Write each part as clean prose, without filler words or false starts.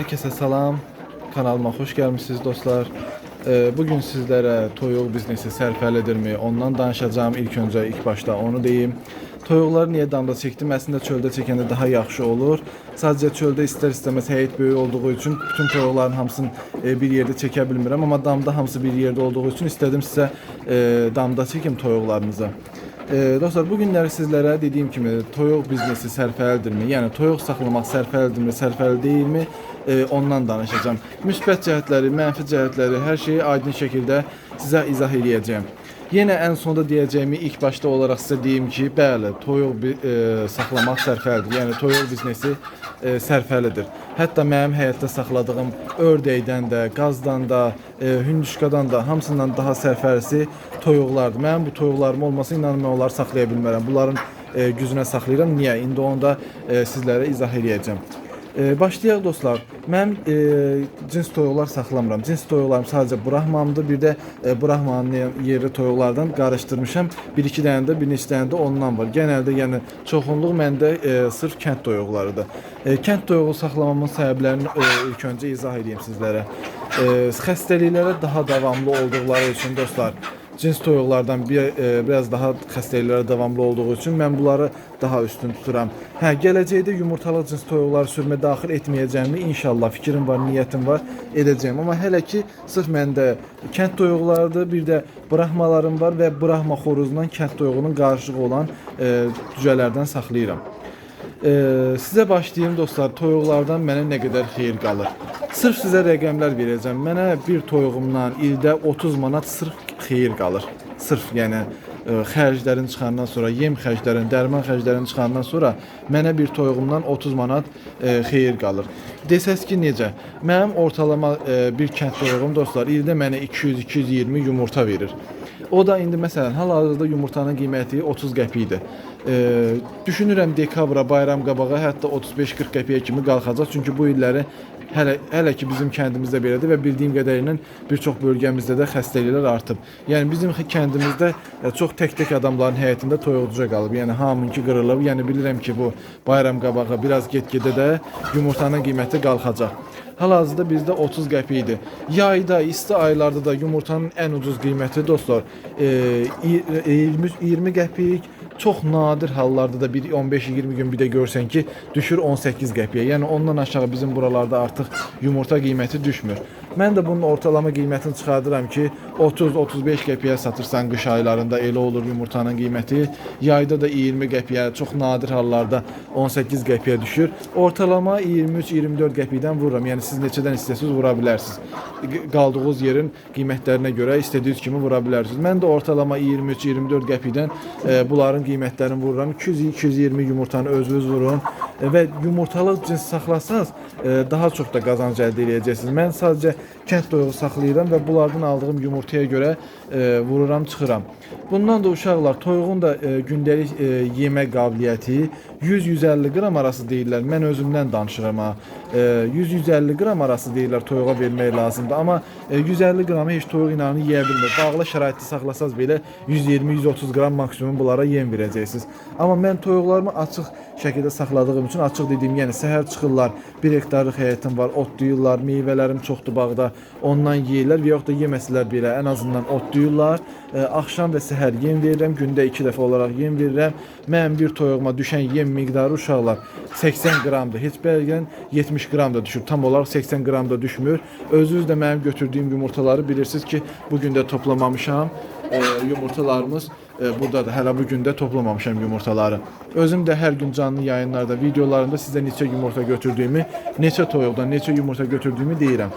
Herkese salam. Kanalıma hoş gelmişsiniz dostlar. Bugün sizlere toyuq biznesi sərfəlidirmi? Ondan danışacağım. İlk öncə, ilk başda onu deyim. Toyuqları niyə damda çəkdim? Əslində çöldə çəkəndə daha yaxşı olur. Sadəcə çöldə istər-istəməz həyət böyük olduğu üçün bütün toyuqların hamısını bir yerdə çəkə bilmirəm, amma damda hamısı bir yerdə olduğu üçün istədim sizə damda çəkim toyuqlarımızı. Dostlar, bu günləri sizlərə dediyim kimi toyuq biznesi sərfəlidirmi? Yəni toyuq saxlamaq sərfəlidirmi, sərfəli deyilmi? Ondan danışacağam. Müsbət cəhətləri, mənfi cəhətləri, hər şeyi aydın şəkildə sizə izah eləyəcəyəm. Yenə ən sonda deyəcəyimi ilk başda olaraq sizə deyim ki, bəli, toyuq saxlamaq sərfəlidir. Yəni toyuq biznesi sərfəlidir. Hətta mənim həyətdə saxladığım ördəkdən də, qazdan da, hündüşkadan da hamısından daha sərfəlisi toyuqlardır. Mənim bu toyuqlarım olmasa inanın mən onları saxlaya bilmərəm. Bunların gücünə saxlayıram. Niyə? İndi onu da sizlərə izah eləyəcəm. Başlayaq dostlar. Mənim cins toyuqlar saxlamıram. Cins toyuqlarım sadəcə Brahmandır. Bir də Brahmanın yerli toyuqlardan qarışdırmışam. Bir iki dənə də, bir neçə dənə də ondan var. Genəldə yəni çoxunluq məndə sırf kənd toyuqlarıdır. Kənd toyuğu saxlamamın səbəblərini ilk öncə izah edeyim sizlərə. Xəstəliklərə daha davamlı olduqları üçün dostlar, cins toyuqlardan biraz daha xəstəliklərə davamlı olduğu üçün mən bunları daha üstün tuturam. Hə, gələcəkdə yumurtalıq cins toyuqları sürmə daxil etməyəcəyimi inşallah fikrim var, niyyətim var, edəcəyəm. Amma hələ ki sırf məndə kənd toyuqlarıdır, bir də brahmalarım var və brahma xoruzundan kənd toyuğunun qarışığı olan cücələrdən saxlayıram. Sizə başlayım dostlar, toyuqlardan mənə nə qədər xeyir qalır. Sırf sizə rəqəmlər verəcəm. Mənə bir toyuğumdan ildə 30 manat sırf xeyir qalır. Sırf yəni xərclərin çıxandan sonra, yem xərclərin, dərman xərclərin çıxandan sonra mənə bir toyuğumdan 30 manat xeyir qalır. Desəz ki, necə? Mənim ortalama bir kənd toyuğum dostlar ildə mənə 200-220 yumurta verir. O da indi məsələn hal-hazırda yumurtanın qiyməti 30 qəpikdir. Düşünürəm dekabra, bayram qabağı hətta 35-40 qəpiyə kimi qalxacaq. Çünki bu illəri hələ ki bizim kəndimizdə belədir və bildiyim qədərilə bir çox bölgəmizdə də xəstəliklər artıb. Yəni bizim kəndimizdə çox tək-tək adamların həyətində toyuq cücə qalıb. Yəni hamınki qırılıb. Yəni bilirəm ki, bu bayram qabağı biraz get-gedə də yumurtanın qiyməti qalxacaq. Hal-hazırda bizdə 30 qəpik idi. Yayda, isti aylarda da yumurtanın ən ucuz qiyməti dostlar, 20 qəpik, çox nadir hallarda da bir 15-20 gün bir də görsən ki, düşür 18 qəpiyə. Yəni ondan aşağı bizim buralarda artıq yumurta qiyməti düşmür. Mən də bunun ortalama qiymətini çıxardıram ki, 30-35 qəpiyə satırsan qış aylarında elə olur yumurtanın qiyməti. Yayda da 20 qəpiyə, çox nadir hallarda 18 qəpiyə düşür. Ortalama 23-24 qəpikdən vururam. Yəni siz neçədən istəsiniz vura bilərsiniz. Qaldığınız yerin qiymətlərinə görə istədiyiniz kimi vura bilərsiniz. Mən də ortalama 23-24 qəpikdən bunların qiymətlərini vururam. 200-220 yumurtanı özünüz vurun və yumurtalıq cins saxlasanız daha çox da qazanc əldə edəcəksiniz. Mən sadəcə kənd toyuğu saxlayıram və bunlardan aldığım yumurtaya görə vururam, çıxıram. Bundan da uşaqlar, toyuğun da gündəlik yemə qabiliyyəti 100-150 qram arası deyirlər. Mən özümdən danışıram ha. 100-150 qram arası deyirlər toyuğa vermək lazımdır. Amma 150 qramı heç toyuq inanın yeyə bilmir. Bağlı şəraitdə saxlasaz belə 120-130 qram maksimum bunlara yem verəcəksiniz. Amma mən toyuqlarımı açıq şəkildə saxladığım üçün, açıq dediyim, yəni səhər çıxırlar, 1 hektarlıq həyətim var, otlayırlar, meyvələrim çoxdur bağda, ondan yeyirlər və yaxud da yeməsələr belə ən azından otlayırlar. Axşam və səhər yem verirəm, gündə 2 dəfə olaraq yem verirəm. Mənim bir toyuğuma düşən yem miqdarı uşaqlar 80 qramdır. Heç bəzən 70 qram da düşür. Tam olaraq 80 qram da düşmür. Özünüz də mənim götürdüyüm yumurtaları bilirsiniz ki, bu gün də toplamamışam. Yumurtalarımız buradadır. Hələ bu gün də toplamamışam yumurtaları. Özüm də hər gün canlı yayınlarda, videolarımda sizə neçə yumurta götürdüyümü, neçə toyuqdan neçə yumurta götürdüyümü deyirəm.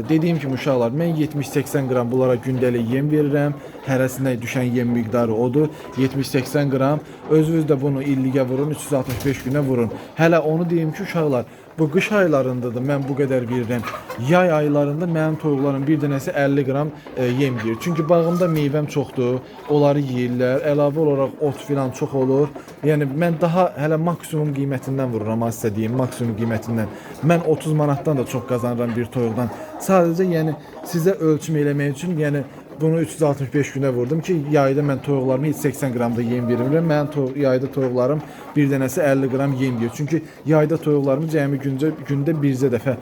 Dediyim kimi uşaqlar, mən 70-80 qram bunlara gündəlik yem verirəm. Hərəsinə düşən yem miqdarı odur. 70-80 qram. Özünüz də bunu illiyə vurun, 365 günə vurun. Hələ onu deyim ki, uşaqlar, bu qış aylarındadır mən bu qədər verirəm. Yay aylarında mənim toyuqlarım bir dənəsi 50 qram yem yeyir. Çünki bağımda meyvəm çoxdur. Onları yeyirlər. Əlavə olaraq ot filan çox olur. Yəni mən daha hələ maksimum qiymətindən vururam, ha sizə deyim, maksimum qiymətindən. Mən 30 manatdan da çox qazanıram bir toyuqdan. Sadəcə yəni sizə ölçüm eləmək üçün, yəni Bunu 365 günə vurdum ki, yayda mən toyuqlarıma heç 80 qram da yem vermirəm. Mənim yayda toyuqlarım bir dənəsi 50 qram yem yeyir. Çünki yayda toyuqlarımı cəmi gündə bircə dəfə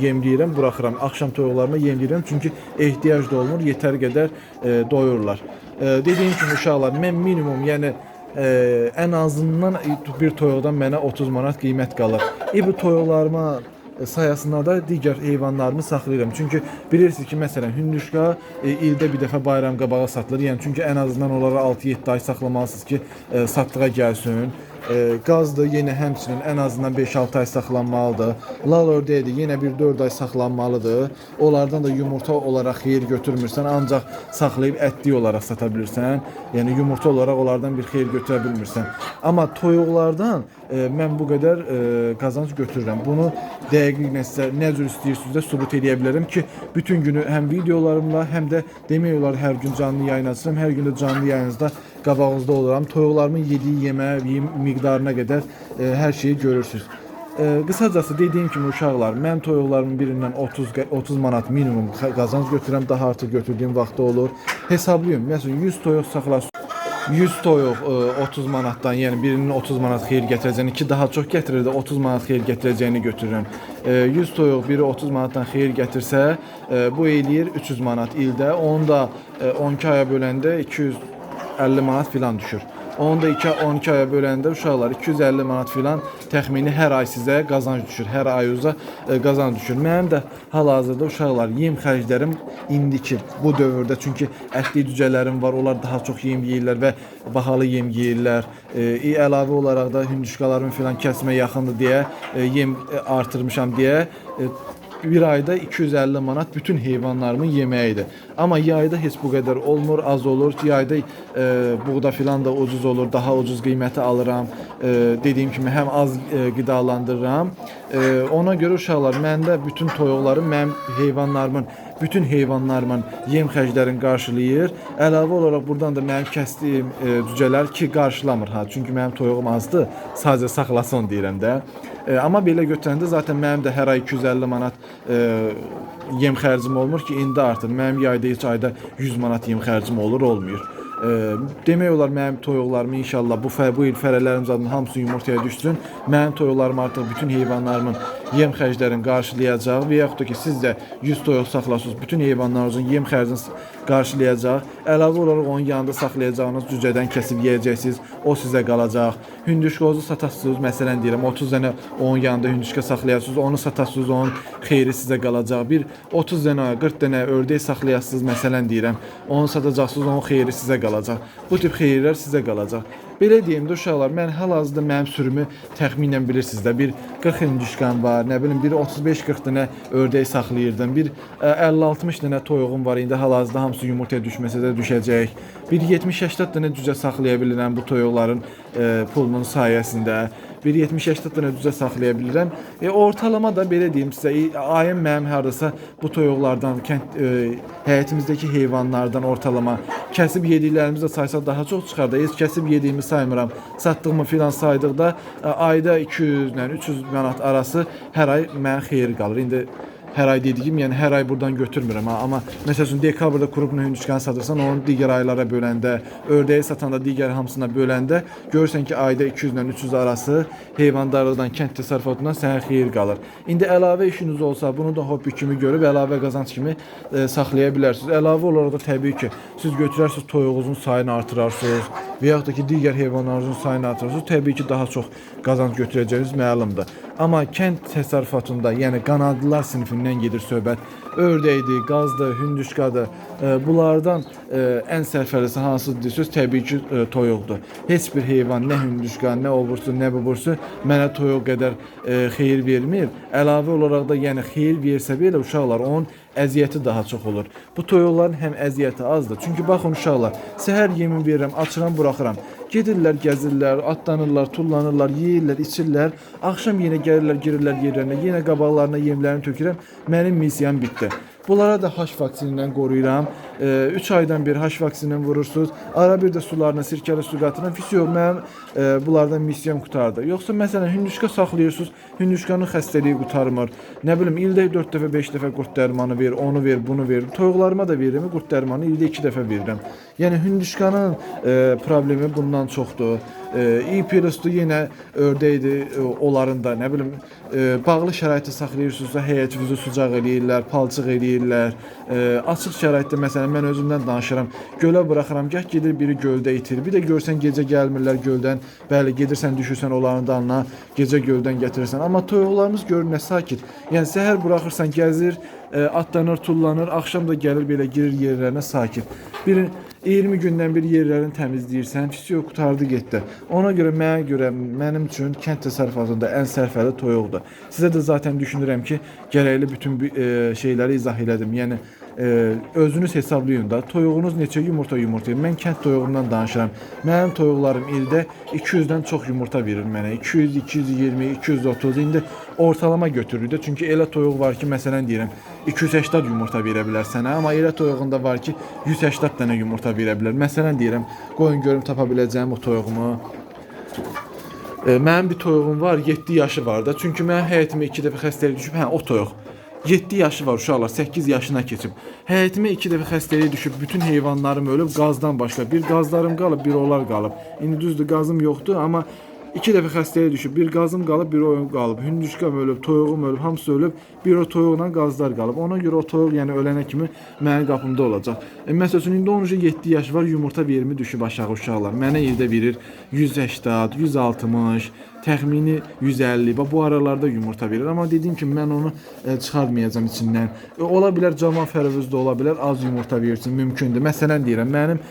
yemləyirəm, buraxıram. Axşam toyuqlarıma yemləyirəm, çünki ehtiyac da olmur, yetər qədər doyurlar. Dediyim kimi uşaqlar, mən minimum, yəni ən azından bir toyuqdan mənə 30 manat qiymət qalır. Bu toyuqlarıma sayəsində də digər heyvanlarımı saxlayıram. Çünki bilirsiniz ki, məsələn, hündüşka ildə bir dəfə bayram qabağı satılır. Yəni çünki ən azından onlara 6-7 ay saxlamalısınız ki, satdığa gəlsin. Qaz da yenə həmçinin ən azından 5-6 ay saxlanmalıdır. Lal ördəyi də yenə bir 4 ay saxlanmalıdır. Onlardan da yumurta olaraq xeyir götürmürsən, ancaq saxlayıb ətli olaraq sata bilirsən. Yəni yumurta olaraq onlardan bir xeyir götürə bilmirsən. Amma toyuqlardan mən bu qədər qazanc götürürəm. Bunu dəqiqliklə sizə nə cür istəyirsiniz də sübut eləyə bilərəm ki, bütün günü həm videolarımla, həm də demək olar hər gün canlı yayın açıram. Hər gün də canlı yayınızda qabağınızda oluram. Toyuqlarımın yediyi yeməyə, yem miqdarına qədər hər şeyi görürsünüz. Qısacası dediyim kimi uşaqlar, mən toyuqlarımın birindən 30 manat minimum qazanc götürürəm, daha artıq götürdüyüm vaxtda olur. Hesablayım. Məsələn 100 toyuq saxlasın. 100 toyuq 30 manatdan, yəni birinin 30 manat xeyir gətirəcəyini, ki daha çox gətirir də 30 manat xeyir gətirəcəyini götürürəm. 100 toyuq biri 30 manatdan xeyir gətirsə, bu eləyir 300 manat ildə. Onu da 12 aya böləndə 250 manat filan düşür. Onu da 12 aya böləndə uşaqlar 250 manat filan təxmini hər ay sizə qazanc düşür. Hər ayınıza qazanc düşür. Mənim də hal-hazırda uşaqlar yem xərclərim indiki bu dövrdə, çünki ətli cücələrim var, onlar daha çox yem yeyirlər və bahalı yem yeyirlər. Əlavə olaraq da hündüşkalarımı filan kəsmə yaxındır deyə yem artırmışam deyə bir ayda 250 manat bütün heyvanlarımın yeməyidir. Amma yayda heç bu qədər olmur, az olur. Yayda buğda filan da ucuz olur, daha ucuz qiyməti alıram. Dediyim kimi həm az qidalandırıram. Ona görə uşaqlar, məndə bütün toyuqlarım, mənim heyvanlarımın, bütün heyvanlarımın yem xərclərini qarşılayır. Əlavə olaraq buradan da mənim kəsdiyim cücələr ki qarşılamır ha. Çünki mənim toyuğum azdır. Sadəcə saxlasın deyirəm də. Amma belə götürəndə zaten mənim də hər ay 250 manat yem xərcim olmur ki, indi artır. Mənim yayda heç ayda 100 manat yem xərcim olur, olmuyor. Demək olar mənim toyuqlarım inşallah bu il fərələrim zadın hamısı yumurtaya düşsün. Mənim toyuqlarım artıq bütün heyvanlarımın yem xərclərini qarşılayacaq və yaxud da ki siz də 100 toyuq saxlasınız, bütün heyvanlarınızın yem xərcini qarşılayacaq. Əlavə olaraq onun yanında saxlayacağınız cücədən kəsib yeyəcəksiniz, o sizə qalacaq. Hündüşkozu satasınız, məsələn deyirəm, 30 dənə onun yanında hündüşka saxlayasınız, onu satasınız, onun xeyri sizə qalacaq. Bir 30 dənə, 40 dənə ördək saxlayasınız, məsələn deyirəm, onu satacaqsınız, onun xeyri sizə qalacaq. Bu tip xeyirlər sizə qalacaq. Belə deyim də uşaqlar, mən hal-hazırda mənim sürümü təxminən bilirsiniz də, bir 40 hündüşkam var, nə bilim, bir 35-40 dənə ördək saxlayırdım, bir 50-60 dənə toyuğum var, indi hal-hazırda hamısı yumurtaya düşməsə də düşəcək. Bir 70-80 dənə cücə saxlaya bilirəm bu toyuqların pulunun sayəsində. Bir 70-80 dənə cücə saxlaya bilirəm. Ortalama da belə deyim sizə, ayım mənim hardasa bu toyuqlardan, kənd həyətimizdəki heyvanlardan ortalama kəsib yediklərimizi də saysaq daha çox çıxar da. Heç kəsib yediyimi saymıram. Satdığımı filan saydıqda ayda 200 ilə 300 manat arası hər ay mənə xeyir qalır. İndi hər ay dediyim, yəni hər ay buradan götürmürəm ha, amma məsəl üçün dekabrda krupnu hündüşkanı satırsan, onu digər aylara böləndə, ördəyi satanda digər hamısına böləndə görürsən ki, ayda 200 ilə 300 arası heyvandarlıqdan, kənd təsərrüfatından sənə xeyir qalır. İndi əlavə işiniz olsa, bunu da hobbi kimi görüb əlavə qazanc kimi saxlaya bilərsiniz. Əlavə olaraq da təbii ki, siz götürərsiniz toyuğunuzun sayını artırarsınız və yaxud da ki, digər heyvanlarınızın sayını artırarsınız, təbii ki, daha çox qazanc götürəcəyiniz məlumdur. Amma kənd təsərrüfatında, yəni qanadlılar sinifindən gedir söhbət. Ördəkdir, qazdır, hündüşkadır. Bunlardan ən sərfəlisi hansıdır deyirsiniz? Təbii ki, toyuqdur. Heç bir heyvan, nə hündüşka, nə obursu, nə bubursu mənə toyuq qədər xeyir vermir. Əlavə olaraq da, yəni xeyir versə belə uşaqlar, onun əziyyəti daha çox olur. Bu toyuqların həm əziyyəti azdır. Çünki baxın uşaqlar, səhər yemin verirəm, açıram, buraxıram. Gedirlər, gəzirlər, atlanırlar, tullanırlar, yeyirlər, içirlər. Axşam yenə gəlirlər, girirlər yerlərinə, yenə qabaqlarına yemlərini tökürəm. Mənim missiyam bitdi. Bunlara da H vaksinindən qoruyuram. 3 aydan bir H vaksinindən vurursunuz. Ara bir də sularına sirkəli su qatıram. Fisiyo, mənim bunlardan missiyam qurtardı. Yoxsa məsələn hündüşka saxlayırsınız, hündüşkanın xəstəliyi qurtarmır. Nə bilim ildə 4 dəfə, 5 dəfə qurd dərmanı ver, onu ver, bunu ver. Toyuqlarıma da verirəm, qurd dərmanı ildə 2 dəfə verirəm. Yəni hündüşkanın problemi bundan çoxdur. İ plusdur, yenə ördəkdir, onların da nə bilim bağlı şəraitdə saxlayırsınızsa həyətinizi sucaq eləyirlər, palçıq eləyirlər. Açıq şəraitdə məsələn mən özümdən danışıram. Gölə buraxıram, gah gedir biri göldə itir. Bir də görsən gecə gəlmirlər göldən. Bəli, gedirsən düşürsən onların dalına, gecə göldən gətirirsən. Amma toyuqlarımız görün nə sakit. Yəni səhər buraxırsan gəzir, atlanır, tullanır, axşam da gəlir belə girir yerlərinə sakit. Bir 20 gündən bir yerlərini təmizləyirsən, pis yox, qurtardı getdi. Ona görə mənə görə mənim üçün kənd təsərrüfatında ən sərfəli toyuqdur. Sizə də zaten düşünürəm ki, gərəkli bütün şeyləri izah elədim. Yəni özünüz hesablayın da, toyuğunuz neçə yumurta yumurtlayır. Mən kənd toyuğundan danışıram. Mənim toyuqlarım ildə 200-dən çox yumurta verir mənə. 200, 220, 230 indi ortalama götürür də. Çünki elə toyuq var ki, məsələn deyirəm, 280 yumurta verə bilər sənə, amma elə toyuğunda var ki, 180 dənə yumurta verə bilər. Məsələn deyirəm, qoyun görüm tapa biləcəyim o toyuğumu. Mənim bir toyuğum var, 7 yaşı var da. Çünki mənim həyətimə 2 dəfə xəstəlik düşüb, hə, o toyuq. 7 yaşı var uşaqlar, 8 yaşına keçib. Həyətimə 2 dəfə xəstəlik düşüb, bütün heyvanlarım ölüb, qazdan başqa. Bir qazlarım qalıb, bir onlar qalıb. İndi düzdür, qazım yoxdur, amma 2 dəfə xəstəlik düşüb, bir qazım qalıb, bir oyun qalıb. Hündüşkam ölüb, toyuğum ölüb, hamısı ölüb. Bir o toyuqla qazlar qalıb. Ona görə o toyuq yəni ölənə kimi mənim qapımda olacaq. Məsəl üçün indi onun 7 yaşı var, yumurta verimi düşüb aşağı uşaqlar. Mənə ildə verir 180, 160, təxmini 150. Bax bu aralarda yumurta verir. Amma dediyim kimi mən onu çıxartmayacağam içindən. Ola bilər cavan fərəvüz də ola bilər, az yumurta versin, mümkündür. Məsələn deyirəm, mənim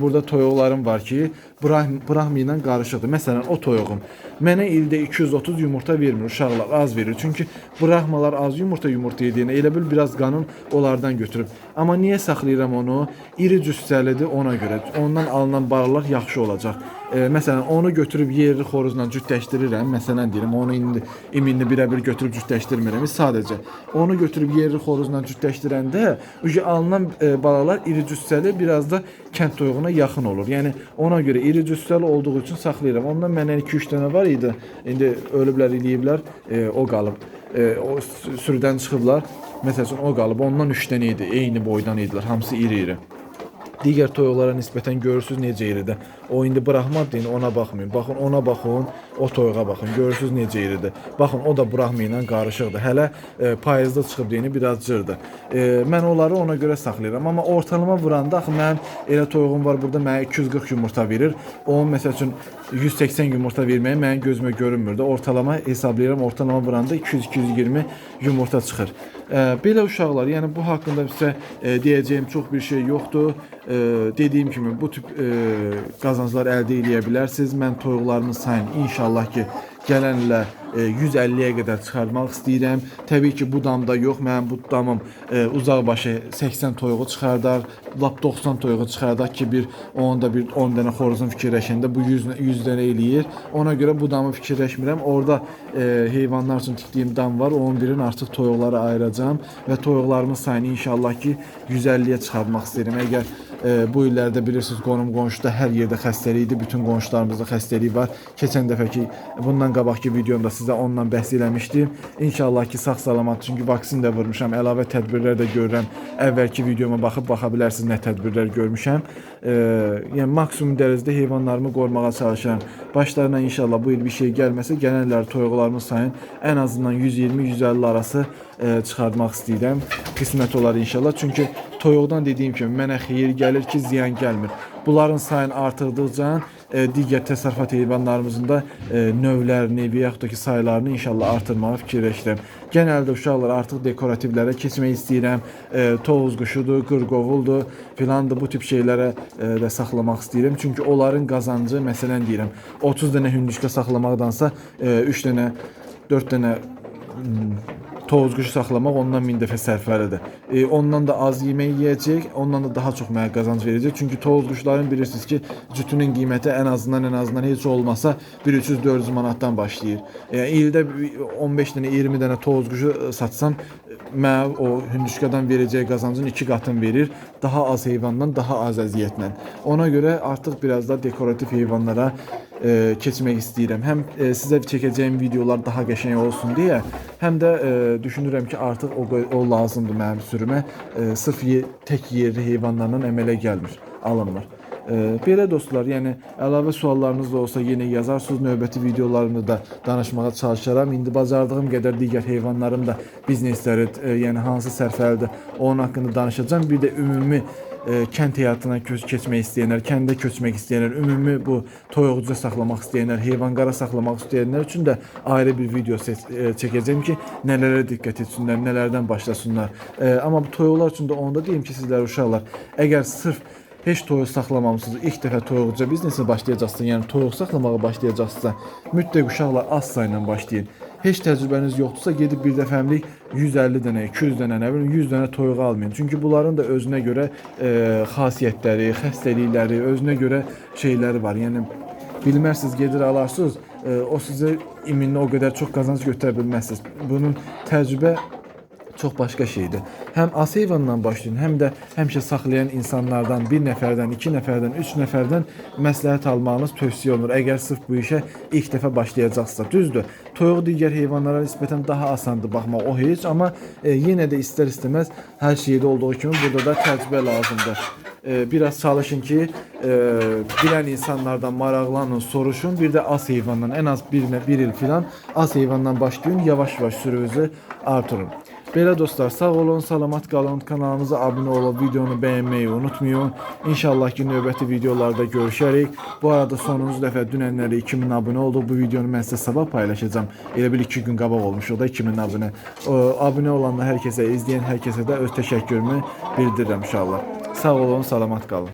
burada toyuqlarım var ki, Brahmi ilə qarışıqdır. Məsələn, o toyuğum mənə ildə 230 yumurta vermir, uşaqlar az verir. Çünki Brahmalar az yumurta yumurtlayır, elə bil biraz qanın onlardan götürüb. Amma niyə saxlayıram onu? İri cüssəlidir ona görə. Ondan alınan balalar yaxşı olacaq. Məsələn, onu götürüb yerli xoruzla cütləşdirirəm. Məsələn deyirəm, onu indi iminli birəbir götürüb cütləşdirmirəm. Sadəcə onu götürüb yerli xoruzla cütləşdirəndə alınan balalar iri cüssəli, biraz da kənd toyuğuna yaxın olur. Yəni ona görə iri cüssəli olduğu üçün saxlayıram. Ondan məndən 2-3 dənə var idi. İndi ölüblər, eləyiblər, o qalıb. O sürüdən çıxıblar. Məsəl üçün o qalıb. Ondan 3 dənə idi. Eyni boydan idilər. Hamısı iri-iri. Digər toyuqlara nisbətən görürsüz necə iridir. O indi Brahmadır, indi ona baxmayın. Baxın ona baxın, o toyuğa baxın. Görürsüz necə iridir. Baxın o da Brahmi ilə qarışıqdır. Hələ payızda çıxıb deyini biraz cırdır. Mən onları ona görə saxlayıram. Amma ortalama vuranda axı mənim elə toyuğum var burada mənə 240 yumurta verir. Onun məsəl üçün 180 yumurta verməyi mənim gözümə görünmürdü. Ortalama hesablayıram, ortalama vuranda 200-220 yumurta çıxır. Belə uşaqlar, yəni bu haqqında sizə deyəcəyim çox bir şey yoxdur. Dediyim kimi bu tip qazanclar əldə eləyə bilərsiniz. Mən toyuqlarımın sayını inşallah ki gələn ilə 150-yə qədər çıxartmaq istəyirəm. Təbii ki, bu damda yox, mənim bu damım uzaq başı 80 toyuğu çıxardar, lap 90 toyuğu çıxardar ki, bir onda bir 10 dənə xoruzun fikirləşəndə bu 100 dənə eləyir. Ona görə bu damı fikirləşmirəm. Orada heyvanlar üçün tikdiyim dam var. Onun birini artıq toyuqlara ayıracağam və toyuqlarımın sayını inşallah ki 150-yə çıxartmaq istəyirəm. Əgər bu illərdə bilirsiniz qonum qonşuda hər yerdə xəstəlik idi. Bütün qonşularımızda xəstəlik var. Keçən dəfəki bundan qabaqki videomda sizə ondan bəhs eləmişdim. İnşallah ki sağ salamat, çünki vaksin də vurmuşam, əlavə tədbirlər də görürəm. Əvvəlki videoma baxıb baxa bilərsiniz nə tədbirlər görmüşəm. Yəni maksimum dərəcədə heyvanlarımı qorumağa çalışıram. Başlarına inşallah bu il bir şey gəlməsə, gələn illər toyuqlarımın sayını ən azından 120-150 arası çıxartmaq istəyirəm. Qismət olar inşallah. Çünki toyuqdan dediyim kimi mənə xeyir gəlir ki, ziyan gəlmir. Bunların sayını artırdıqca digər təsərrüfat heyvanlarımızın da növlərini və yaxud da ki saylarını inşallah artırmağı fikirləşirəm. Genəldə uşaqlar artıq dekorativlərə keçmək istəyirəm. Tovuz quşudur, qırqovuldur, filandır, bu tip şeylərə də saxlamaq istəyirəm. Çünki onların qazancı, məsələn deyirəm, 30 dənə hündüşka saxlamaqdansa 3 dənə, 4 dənə Tovuz quşu saxlamaq ondan 1000 dəfə sərfəlidir. Ondan da az yemək yeyəcək, ondan da daha çox mənə qazanc verəcək. Çünki tovuz quşların bilirsiniz ki, cütünün qiyməti ən azından heç olmasa 300-400 manatdan başlayır. Yəni ildə 15 dənə, 20 dənə tovuz quşu satsam, mənə o hündüşkadan verəcəyi qazancın 2 qatını verir. Daha az heyvandan, daha az əziyyətlə. Ona görə artıq biraz da dekorativ heyvanlara keçmək istəyirəm. Həm sizə çəkəcəyim videolar daha qəşəng olsun deyə, həm də düşünürəm ki, artıq o lazımdır mənim sürümə. Sırf tək yerli heyvanlarla əmələ gəlmir, alınmır. Belə dostlar, yəni əlavə suallarınız da olsa yenə yazarsınız. Növbəti videolarımda da danışmağa çalışaram. İndi bacardığım qədər digər heyvanlarım da biznesləri, yəni hansı sərfəlidir, onun haqqında danışacağam. Bir də ümumi kənd həyatına keçmək istəyənlər, kəndə köçmək istəyənlər, ümumi bu toyuqca saxlamaq istəyənlər, heyvan-qara saxlamaq istəyənlər üçün də ayrı bir video çəkəcəm ki, nələrə diqqət etsinlər, nələrdən başlasınlar. Amma bu toyuqlar üçün də onu da deyim ki, sizlər uşaqlar, əgər sırf heç toyuq saxlamamısınız, ilk dəfə toyuqca biznesinə başlayacaqsınız, yəni toyuq saxlamağa başlayacaqsınızsa, mütləq uşaqlar az sayla başlayın. Heç təcrübəniz yoxdursa, gedib bir dəfəmlik 150 dənə, 200 dənə, nə bilim 100 dənə toyuq almayın. Çünki bunların da özünə görə xasiyyətləri, xəstəlikləri, özünə görə şeyləri var. Yəni bilmərsiniz, gedir alarsınız, o sizə iminli o qədər çox qazanc götürə bilməzsiniz. Bunun təcrübə çox başqa şeydir. Həm az heyvandan başlayın, həm də həmişə saxlayan insanlardan, bir nəfərdən, iki nəfərdən, üç nəfərdən məsləhət almağınız tövsiyə olunur. Əgər sırf bu işə ilk dəfə başlayacaqsınızsa. Düzdür, toyuq digər heyvanlara nisbətən daha asandır baxmaq, o heç, amma yenə də istər-istəməz hər şeydə olduğu kimi burada da təcrübə lazımdır. Biraz çalışın ki, bilən insanlardan maraqlanın, soruşun. Bir də az heyvandan, ən az bir il filan az heyvandan başlayın, yavaş-yavaş sürünüzü artırın. Belə dostlar, sağ olun, salamat qalın. Kanalımıza abunə olub videonu bəyənməyi unutmayın. İnşallah ki, növbəti videolarda görüşərik. Bu arada sonuncu dəfə dünənləri 2000 abunə olduq. Bu videonu mən sizə sabah paylaşacağam. Elə bil 2 gün qabaq olmuş o da 2000 abunə. O, abunə olanlar hər kəsə, izləyən hər kəsə də öz təşəkkürümü bildirirəm inşallah. Sağ olun, salamat qalın.